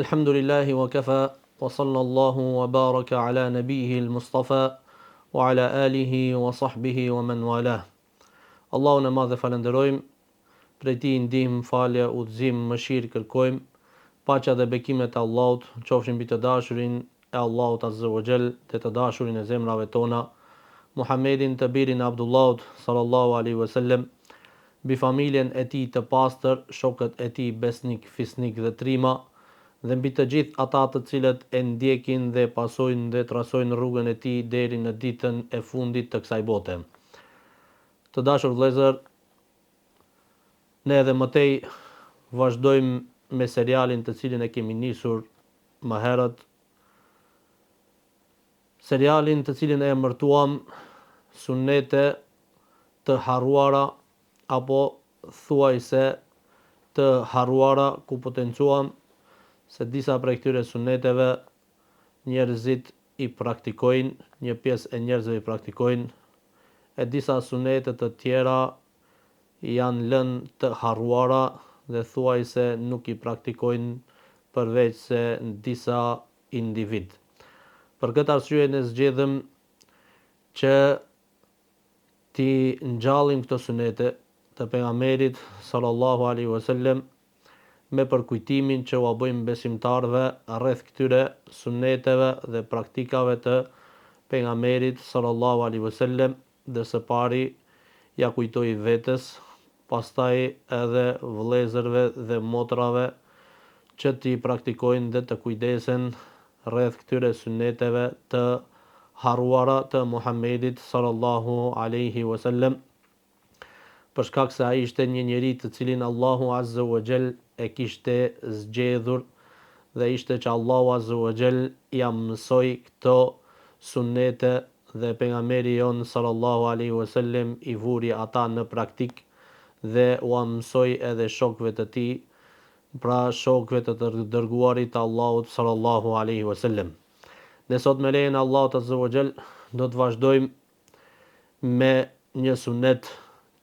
Alhamdulillahi wa kafa wa sallallahu wa baraka ala nabihi al-Mustafa wa ala alihi wa sahbihi wa man walah. Allahun e Madh e falënderojmë, prej Tij ndihmë, falje, udhëzim, mëshirë kërkojmë, paqja dhe bekimet e Allahut qofshin mbi të dashurin e Allahut azze wa xhel dhe të dashurin e zemrave tona, Muhammedin të birin e Abdullahut sallallahu alejhi ve sellem, mbi familjen e tij të pastër, shokët e tij besnik, fisnik dhe trima, dhe mbi të gjithë ata të cilët e ndjekin dhe pasojnë dhe trasojnë rrugën e tij deri në ditën e fundit të kësaj bote. Të dashur vëllezër, ne edhe më tej vazhdojmë me serialin të cilin e kemi nisur më herët, serialin të cilin e emërtuam Sunnete të harruara apo thuajse të harruara ku potencuam se disa prej këtyre sunneteve njerëzit i praktikojnë, një pjesë e njerëzve i praktikojnë, e disa sunnete të tjera janë lënë të harruara dhe thuajse nuk i praktikojnë përveçse disa individë. Për këtë arsye ne zgjedhëm që t'i ngjallim këto sunete të Pejgamberit sallallahu alejhi ve sellem me përkujtimin që ua bëjmë besimtarëve rreth këtyre suneteve dhe praktikave të Pejgamberit sallallahu alejhi ve sellem dhe së pari ia kujtoj vetes, pastaj edhe vëllezërve dhe motrave që t'i praktikojnë dhe të kujdesen rreth këtyre sunneteve të harruara të Muhammedit sallallahu alejhi ve sellem, për shkak se ai ishte një njeri të cilin Allahu azze ue xhel e kishte zgjedhur dhe ishte që Allahu azze ue xhel ia mësoi këto sunnete dhe Pejgamberi jonë sallallahu alejhi ue sellem i vuri ata në praktikë dhe ua mësoi edhe shokëve të tij, pra shokëve të të Dërguarit të Allahut sallallahu alejhi ue sellem. Ne sot me lejen e Allahut azze ue xhel do të vazhdojmë me një sunet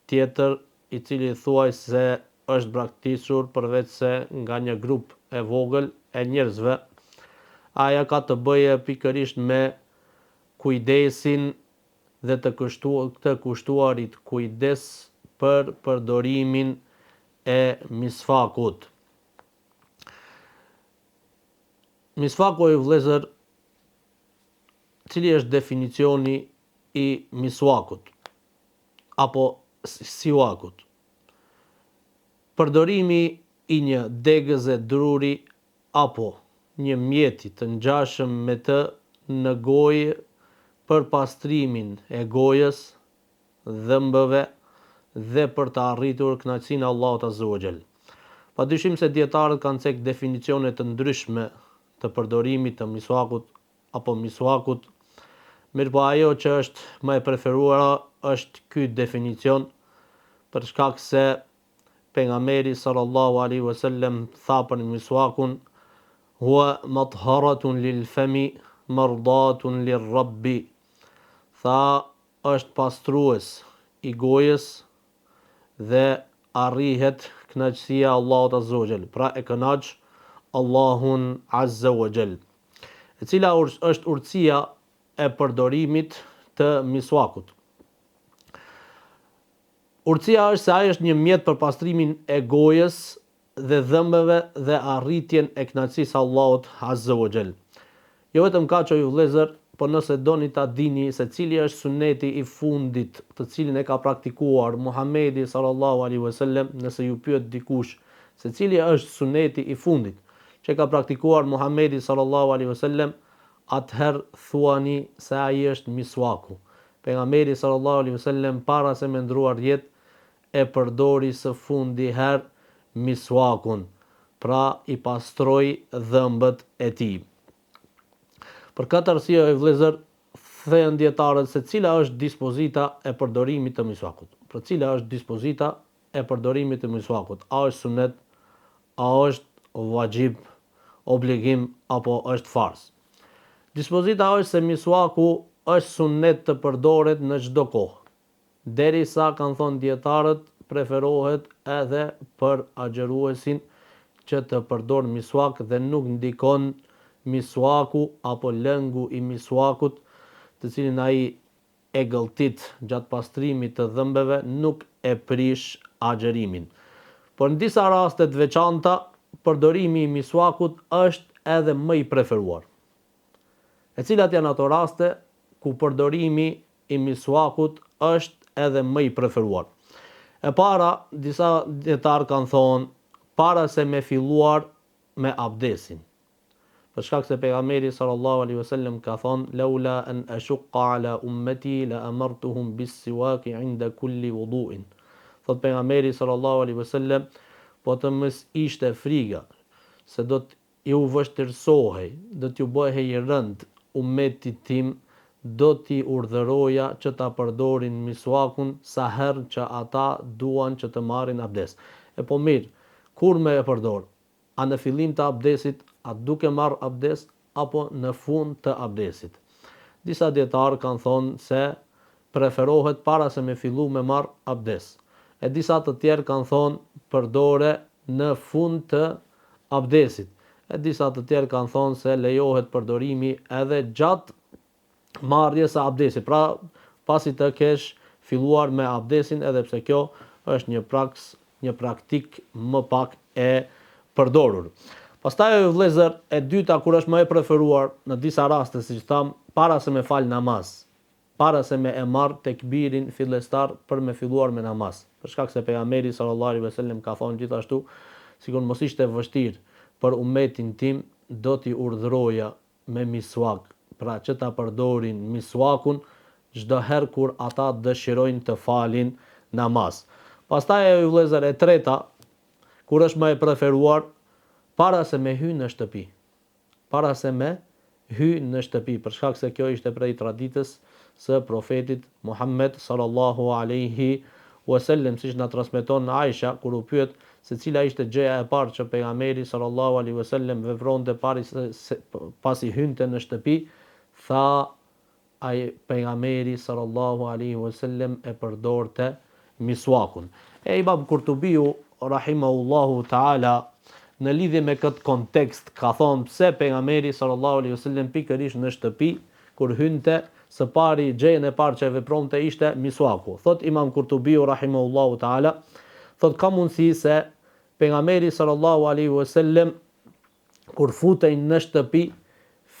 tjetër i cili thuajse është braktisur përveçse nga një grup e vogël e njerëzve, ajo ka të bëjë pikërisht me kujdesin dhe të të kushtuarit kujdes për përdorimin e misvakut. Misvaku o vëllezër, cili është definicioni i misvakut apo siwakut? Përdorimi i një degëze druri apo një mjeti të ngjashëm me të në gojë për pastrimin e gojës, dhëmbëve dhe për të arritur kënaqësinë e Allahut azze ue xhel. Padyshim se dijetarët kanë cek definicione të ndryshme të përdorimit të miswakut apo miswakut, mirëpo ajo që është më e preferuara është ky definicion për shkak se Pejgamberi sallallahu alejhi ve sellem tha për miswakun, Huwa matharatun lil femi mardatun lir rabbi, tha është pastrues i gojës dhe arrihet kënaqësia e Allahut azze ue xhel, pra e kënaq Allahun azze ue xhel. E cila është urtësia e përdorimit të miswakut? Urtësia është se ai është një mjet për pastrimin e gojës dhe dhëmbëve dhe arritjen e kënaqësisë së Allahut azze ue xhel. Jo vetëm kaq o ju vëllezër, por nëse doni ta dini se cili është sunneti i fundit të cilin e ka praktikuar Muhamedi sallallahu alejhi ve sellem, nëse ju pyet dikush se cili është sunneti i fundit që e ka praktikuar Muhamedi sallallahu alejhi ve sellem, atëherë thuani se ai është miswaku. Pejgamberi sallallahu alejhi ve sellem para se me ndruar jetë e përdori së fundi herë miswakun, pra i pastroi dhëmbët e tij. Për këtë arsye o vëllezër, thonë dijetarët se cila është dispozita e përdorimit të miswakut. Pra cila është dispozita e përdorimit të miswakut, a është sunnet, a është vaxhib, obligim apo është farz. Dispozita është se miswaku është sunnet të përdoret në çdo kohë, derisa kanë thonë dijetarët preferohet edhe për agjëruesin që të përdorë misuak dhe nuk ndikon misuaku apo lëngu i misuakut të cilin ai e gëlltit gjatë pastrimit të dhëmbëve nuk e prish agjërimin. Por në disa raste të veçanta përdorimi i misuakut është edhe më i preferuar. E cilat janë ato raste ku përdorimi i misuakut është edhe më i preferuar? E para, disa dijetarë kanë thonë para se me filluar me abdesin. Për shkak se Pejgamberi sallallahu alejhi ve sellem ka thonë, Laula an ashukka ala ummeti la amartuhum bis-siwaki inda kulli wudu'in. Thotë Pejgamberi sallallahu alejhi ve sellem, po të mos ishte friga se do t'iu vështirësohej, do t'ju bëhej i rëndë ummetit tim, do t'i urdhëroja që ta përdorin misuakun sa herë që ata duan që të marrin abdes. E po mirë, kur me e përdorë? A në fillim të abdesit, a duke marrë abdes apo në fund të abdesit. Disa dijetarë kanë thonë se preferohet para se me fillu me marrë abdes. E disa të tjerë kanë thonë përdore në fund të abdesit. E disa të tjerë kanë thonë se lejohet përdorimi edhe gjatë marrjes së abdesit, pra pasi të kesh filluar me abdesin edhe pse kjo është një praks, një praktikë më pak e përdorur. Pastaj o vëllezër, e dyta kur është më e preferuar në disa raste siç thamë, para se me fal namaz, para se me e marr tekbirin fillestar për me filluar me namaz, për shkak se pejgamberi sallallahu alejhi ve sellem ka thonë gjithashtu, sikur mos ishte vështirë për umetin tim, do t'i urdhëroja me miswak, pra që ta përdorin miswakun çdo herë kur ata dëshirojnë të falin namaz. Pastaj o vëllezër e treta, kur është më e preferuar, para se me hy në shtëpi. Para se me hy në shtëpi, për shkak se kjo ishte prej traditës së Profetit Muhammed sallallahu alejhi Wesellem, siç na transmeton Aisha, kur u pyet se cila ishte gjëja e parë që Pejgamberi sallallahu alejhi wesellem vepronte pari se pasi hynte në shtëpi, tha, Ai, Pejgamberi sallallahu alejhi wesellem e përdorte miswakun. E Imam Kurtubiu rahimahullahu ta'ala në lidhje me këtë kontekst ka thonë pse Pejgamberi sallallahu alejhi wesellem pikërisht në shtëpi kur hynte, së pari gjëjen e parë që e vepronte ishte miswaku. Thotë Imam Kurtubiu rahimahullahu ta'ala, thotë ka mundësi se Pejgamberi sallallahu alejhi ve sellem kur futej në shtëpi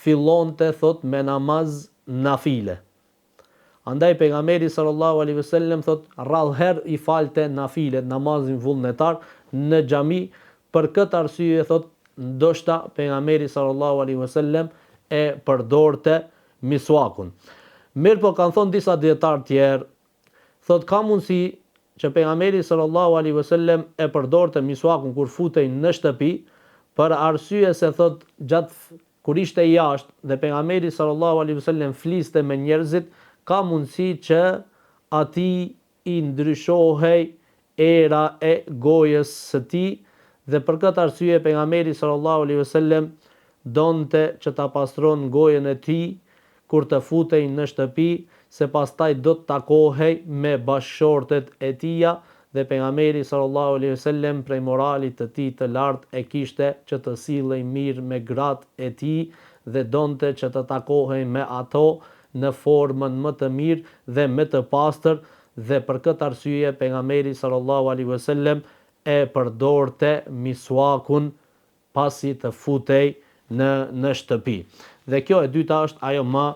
fillonte thotë me namaz nafile. Andaj Pejgamberi sallallahu alejhi ve sellem thotë rrallëherë i falte nafilet, namazin vullnetar në xhami, për këtë arsye thotë ndoshta Pejgamberi sallallahu alejhi ve sellem e përdorte miswakun. Mirëpo kanë thonë disa dijetarë tjerë, thotë ka mundësi që Pejgamberi sallallahu alejhi ve sellem e përdorte miswakun kur futej në shtëpi, për arsye se thotë gjatë Kur ishte jashtë dhe Pejgamberi sallallahu alejhi ve sellem fliste me njerëzit, ka mundësi që atij i ndryshohej era e gojës së tij dhe për këtë arsye Pejgamberi sallallahu alejhi ve sellem donte që ta pastron gojën e tij kur të futej në shtëpi se pastaj do të takohej me bashkëshortet e tija dhe Pejgamberi sallallahu alejhi ve sellem prej moralit të tij të lartë e kishte që të sillej mirë me gratë e tij dhe donte që të takohej me ato në formën më të mirë dhe me të pastër dhe për këtë arsye Pejgamberi sallallahu alejhi ve sellem e përdorte miswakun pasi të futej në në shtëpi. Dhe kjo e dyta është ajo më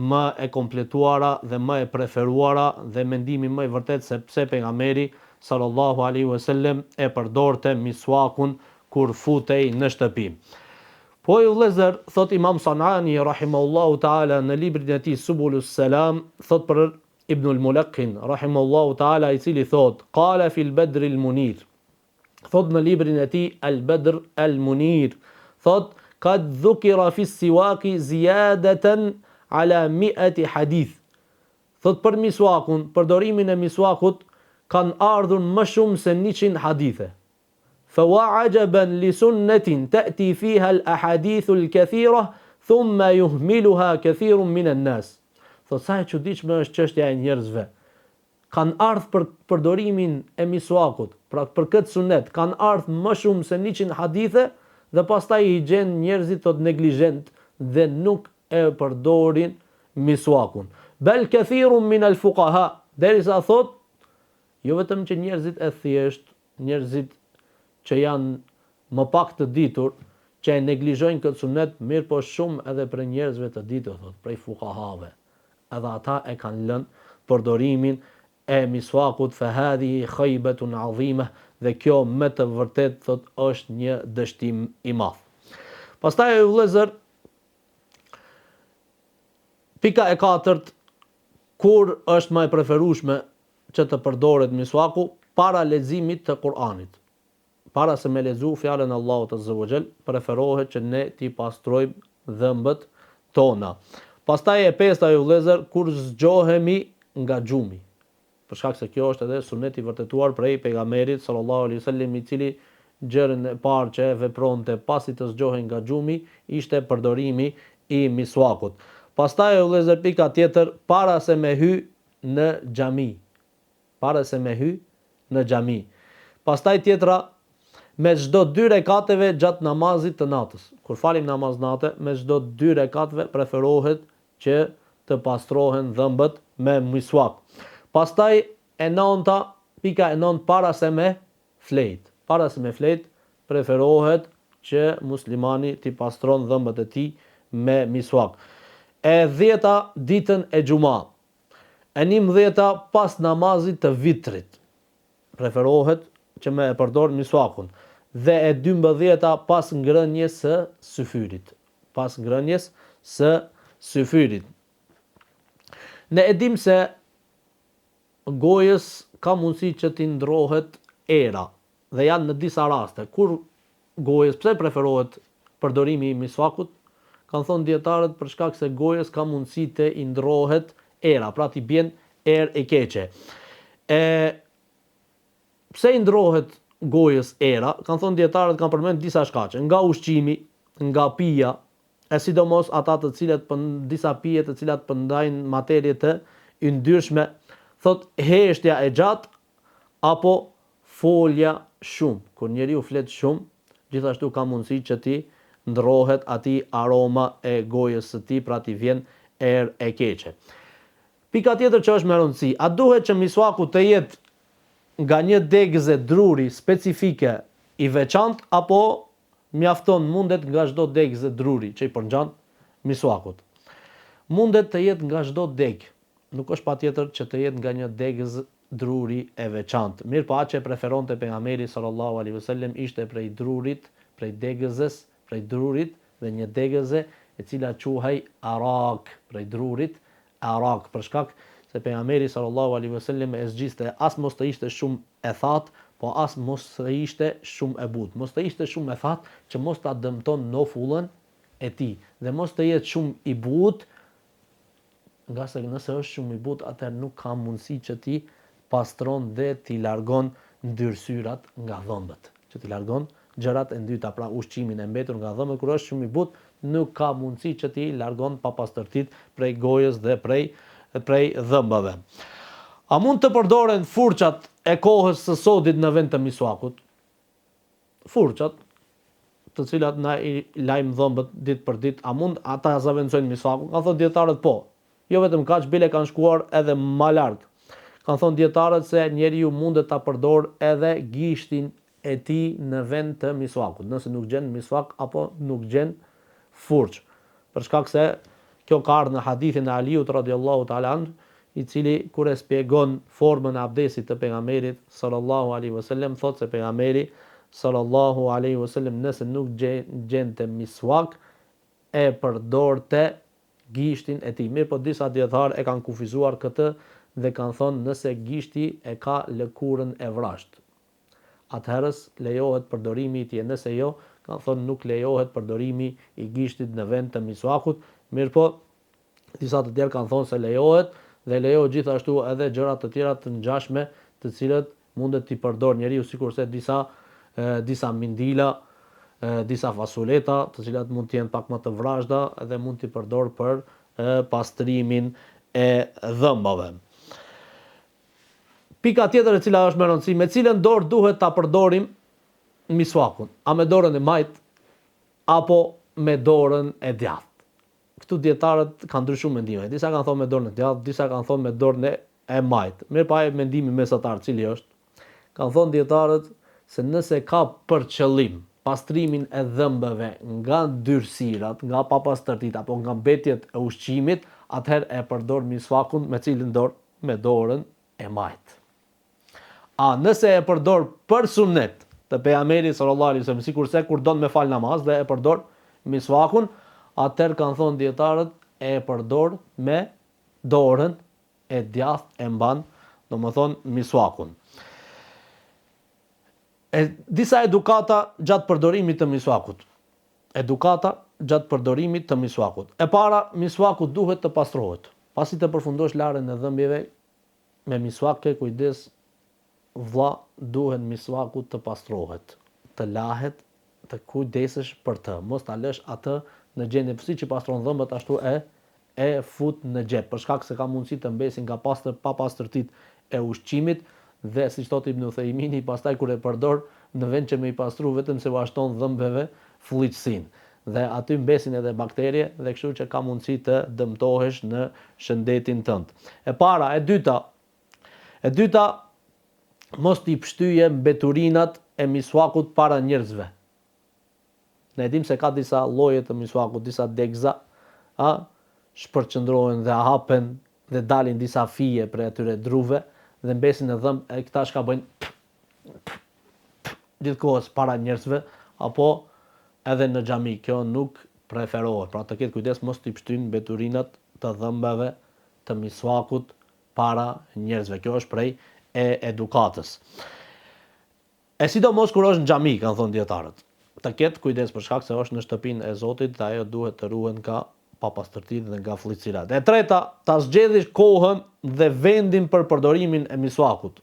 më e kompletuara dhe më e preferuara dhe mendimi më i vërtetë se pse Pejgamberi sallallahu alejhi ve sellem e përdorte miswakun kur futej në shtëpi. Po ju vëllezër, thotë Imam Sanani rahimahullahu ta'ala në librin e tij Subulus Selam, thotë për Ibnul Mulekkin rahimahullahu ta'ala i cili thotë, Kale fil Bedril Munir, Thotë në librin e tij El Bedr El Munir, thotë, Kad dhukira fi siwaki ziyadatan ala mi'ati hadith. Thotë për miswakun, përdorimin e miswakut kanë ardhur më shumë se 100 hadithe. Fa wa ajaban li sunnatin ta'ti fiha al ahadithu al kathira thumma yuhmiluha kathirun min an nas. Thotë sa e çuditshme është çështja e njerëzve. Kanë ardhë për përdorimin e misuakut, pra për këtë sunet, kanë ardhë më shumë se 100 hadithe dhe pastaj i gjen njerëzit thotë neglizhent dhe nuk e përdorin misuakun. Bel kethirun min el fukaha, derisa thotë, jo vetëm që njerëzit e thjeshtë, njerëzit që janë më pak të ditur, që e neglizhojnë këtë sunet, mirëpo shumë edhe prej njerëzve të ditur, thotë, prej fukahave, edhe ata e kanë lënë përdorimin e miswakut fe hadhihi khejbetun adhimeh dhe kjo me të vërtetë thotë është një dështim i madh. Pastaj o vëllezër pika e katërt kur është më e preferueshme që të përdoret miswaku para leximit të Kur'anit. Para se me lexu fjalën e Allahut azza wa xhel, preferohet që ne t'i pastrojmë dhëmbët tona. Pastaj e pesta o vëllezër, kur zgjohemi nga gjumi. Për shkak se kjo është edhe sunet i vërtetuar prej pejgamberit sallallahu alejhi wasallam i cili gjëren e parë që e vepronte pasi të zgjohej nga gjumi ishte përdorimi i miswakut. Pastaj o vëllezër pika tjetër para se me hy në xhami. Para se me hy në xhami. Pastaj tjetra, mes çdo dy rekateve gjatë namazit të natës. Kur falim namaz nate, mes çdo dy rekateve preferohet që të pastrohen dhëmbët me miswak. Pastaj e nanta, pika e nëntë para se me flejt. Para se me flejt, preferohet që muslimani t'i pastron dhëmbët e tij me miswak. E dhjeta, ditën e xhuma. E njëmbëdhjeta, pas namazit të vitrit, preferohet që me e përdor miswakun. Dhe e dymbëdhjeta, pas ngrënies së syfyrit. Pas ngrënies së syfyrit. Ne e dimë se gojës ka mundësi që t'i ndrrohet era dhe janë në disa raste kur gojës pse preferohet përdorimi i miswakut kanë thonë dijetarët për shkak se gojës ka mundësi të i ndrrohet era pra t'i bjen erë e keqe e pse i ndrrohet gojës era kanë thonë dijetarët kanë përmend disa shkaqe nga ushqimi nga pija e sidomos ata të cilët pën disa pije të cilat përmbajnë materie të yndyrshme, thotë heshtja e gjatë apo folja shumë, kur njeriu flet shumë, gjithashtu ka mundësi që t'i ndrrohet atij aroma e gojës së tij, pra t'i vjen erë e keqe. Pika tjetër që është me rëndësi, a duhet që miswaku të jetë nga një degëze druri specifike i veçantë apo Mjafton, mundet nga çdo degëze druri që i përngjan miswakut. Mundet të jetë nga çdo degë, nuk është patjetër që të jetë nga një degëz druri e veçantë. Mirëpo atë që e preferonte Pejgamberi sallallahu alejhi ve sellem ishte prej drurit, prej degëzes, prej drurit dhe një degëze e cila quhej arak, prej drurit arak, për shkak se Pejgamberi sallallahu alejhi ve sellem e zgjidhte as mos të ishte shumë e thatë, po as mos të ishte shumë e butë, mos të ishte shumë e thatë që mos ta dëmton nofullën e tij, dhe mos të jetë shumë i butë, ngase nëse është shumë i butë atëherë nuk ka mundësi që t'i pastron dhe t'i largon ndyrësirat nga dhëmbët, që t'i largon gjërat e ndyta, pra ushqimin e mbetur nga dhëmbët kur është shumë i butë, nuk ka mundësi që t'i largon papastërtitë prej gojës dhe prej prej dhëmbëve. A mund të përdoren furçat e kohës së sodit në vend të miswakut? Furçat, të cilat na i lajmë dhëmbët ditë për ditë, a mund ata zëvendësojnë miswakun? Kanë thënë dijetarët po. Jo vetëm kaq, bile kanë shkuar edhe ma larg. Kanë thënë dijetarët se njeriu mundet ta përdorë edhe gishtin e tij në vend të miswakut, nëse nuk gjen miswak apo nuk gjen furçë. Për shkak se kjo ka ardhur në hadithin e Aliut radiallahu ta'ala anhu, i cili kur e spjegon formën e abdesit të pejgamberit sallallahu alaihi wasallam thotë se pejgamberi sallallahu alaihi wasallam nëse nuk gjente miswak e përdorte gishtin e tij. Mirëpo disa dijetarë e kanë kufizuar këtë dhe kanë thënë nëse gishti e ka lëkurën e vrazhdë. atëherës lejohet përdorimi i tij e nëse jo, kanë thënë nuk lejohet përdorimi i gishtit në vend të miswakut, mirëpo disa të tjerë kanë thënë se lejohet dhe lejohet gjithashtu edhe gjëra të tjera të ngjashme të cilët mundet t'i përdor njeriu sikurse disa disa mindila, disa fasuleta, të cilat mund të jenë pak më të vrazhda dhe mund t'i përdor për pastrimin e dhëmbave. Pika tjetër e cila është me rëndësi, me cilën dorë duhet ta përdorim miswakun? A me dorën e majtë apo me dorën e djathtë? Këtu dijetarët kanë ndryshuar mendime. Disa kanë thonë me dorën e djathtë, disa kanë thonë me dorën e e majtë. Mirëpo ai mendimi mesatar cili është? Kanë thonë dijetarët se nëse ka për qëllim pastrimin e dhëmbëve nga ndyrësirat, nga papastërtitë apo nga mbetjet e ushqimit, atëherë e përdor miswakun me cilën dorë? Me dorën e majtë. A nëse e përdor për sunnet të Pejgamberit sallallahu alejhi wasallam, sikurse kur don me fal namaz dhe e përdor miswakun, atëherë kanë thonë dijetarët e përdor me dorën e djathtë e mban, domethënë miswakun. E disa edukata gjatë përdorimit të miswakut. Edukata gjatë përdorimit të miswakut. E para, miswaku duhet të pastrohet. Pasi të përfundosh larjen e dhëmbjeve me miswak ke kujdes vlla duhet miswaku të pastrohet, të lahet, të kujdesesh për të, mos ta lësh atë në gjendje siç i pastron dhëmbët ashtu e e fut në xhep, për shkak se ka mundësi të mbesin nga pastër papastërtitë e ushqimit dhe siç thotë Ibn Uthejmini pastaj kur e përdor në vend që me i pastru vetëm se ua shton dhëmbëve flliqësinë dhe aty mbesin edhe bakterie dhe kështu që ka mundësi të dëmtohesh në shëndetin tënd. E para, e dyta, e dyta mos t'i pështyje mbeturinat e miswakut para njerëzve. Ne e dimë se ka disa lloje të miswakut, disa degëza, a, shpërqendrohen dhe hapen dhe dalin disa fije prej atyre druve dhe mbesin në dhëmbë e këta çka bëjnë gjithë kohës para njerëzve apo edhe në xhami kjo nuk preferohet pra të ketë kujdes mos t'i pështyn mbeturinat të dhëmbëve të miswakut para njerëzve kjo është prej e edukatës E sidomos kur është në xhami, kanë thënë dijetarët. Të ketë kujdes për shkak se është në shtëpinë e Zotit dhe ajo duhet të ruhet nga papastërtitë dhe nga flliqësirat. E treta, ta zgjedhësh kohën dhe vendin për përdorimin e miswakut.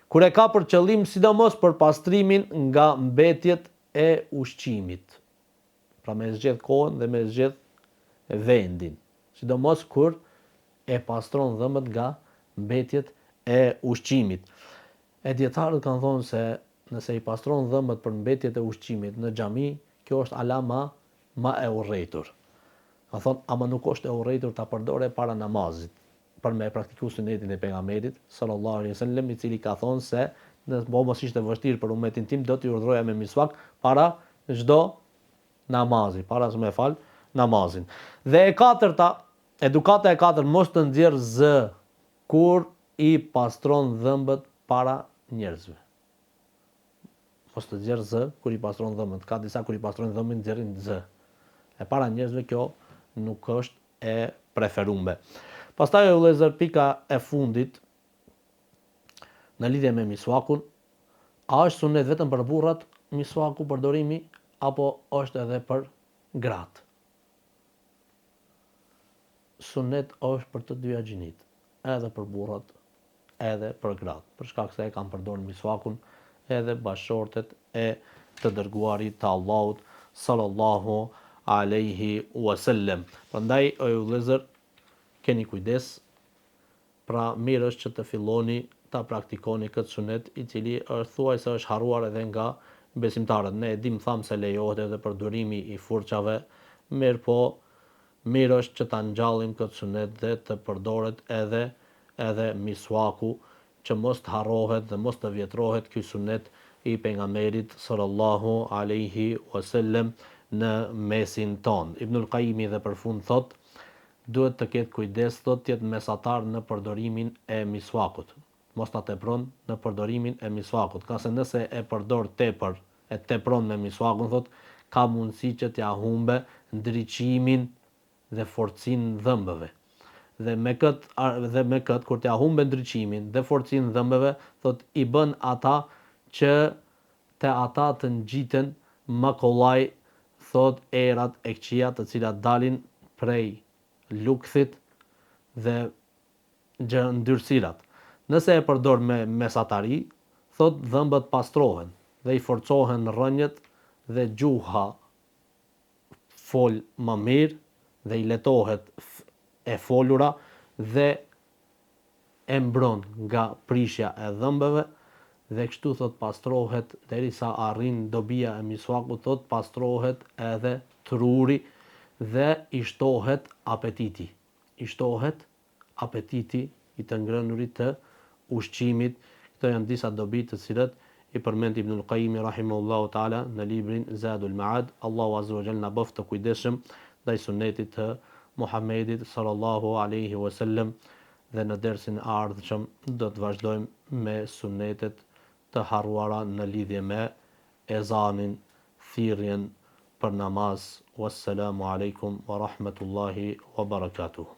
Kur e ka për qëllim sidomos për pastrimin nga mbetjet e ushqimit. Pra me zgjedh kohën dhe me zgjedh vendin. Sidomos kur e pastron dhëmbët nga mbetjet e ushqimit. E dijetarët kanë thonë se nëse i pastron dhëmbët për mbetjet e ushqimit në xhami, kjo është ala ma ma e urrejtur. Kanë thonë, ama nuk është e urrejtur ta përdore para namazit, për me e praktiku sunetin e Pejgamberit, sallallahu alejhi ve sellem, i cili ka thonë se në po mos ishte vështirë për umetin tim, do t'i urdhëroja me misvak para çdo namazi, para se me fal namazin. Dhe e katërta, edukata e katërt, mos të nxjerrë zë kur i pastron dhëmbët para njerëzve. Mos të nxjerrë zë kur i pastron dhëmbët. Ka disa kur i pastrojnë dhëmbin nxjerrin zë. E para njerëzve kjo nuk është e preferume. Pastaj o vëllezër pika e fundit në lidhje me miswakun, a është sunet vetëm për burrat miswaku përdorimi apo është edhe për gratë? Sunet është për të dyja gjinitë, edhe për burrat edhe për gratë, për shkak se e kanë përdorë miswakun edhe bashkëshortet e të dërguarit të Allahut sallallahu alejhi ue sellem. Prandaj o ju vëllezër keni kujdes Pra mirë është që të filloni ta praktikoni këtë sunet i cili është thuajse është harruar edhe nga besimtarët. Ne e dimë thamë se lejohet edhe përdorimi i furçave, mirëpo mirë është që ta ngjallim këtë sunet dhe të përdoret edhe edhe miswaku që mos të harrohet dhe mos të vjetrohet ky sunet i Pejgamberit sallallahu alejhi wasallam në mesin tonë. Ibnul Kajimi dhe për fund thotë, Duhet të ketë kujdes thotë të jetë mesatar në përdorimin e miswakut. Mos ta tepron në përdorimin e miswakut, ngase nëse e përdor tepër, e tepron me miswakun thotë, ka mundësi që t'ia humbe ndriçimin dhe forcinë dhëmbëve. Dhe me këtë dhe me këtë kur t'ia humbe ndriçimin dhe forcinë dhëmbëve, thotë i bën ata që te ata të ngjiten më kollaj thotë erat e këqija të cilat dalin prej lukthit dhe gjë ndyrësirat. Nëse e përdor me mesatari, thotë dhëmbët pastrohen dhe i forcohen rrënjët dhe gjuha fol më mirë dhe i lehtohet e folura dhe. e mbron nga prishja e dhëmbëve dhe kështu thotë pastrohet derisa arrin dobia e misvakut thotë pastrohet edhe truri dhe i shtohet apetiti i shtohet apetiti i të ngrënurit të ushqimit këto janë disa dobi të cilat i përmend Ibnul Kajimi rahimehullahu teala në librin Zadul Ma'ad Allahu azze wa xhel na bëftë të kujdesshëm ndaj sunnetit të Muhammedit sallallahu alejhi wa sellem dhe në dersin e ardhshëm do të vazhdojmë me sunnetet të harruara në lidhje me ezanin, thirrjen për namaz, Wassalamu alejkum wa rahmetullahi wa barakatuh.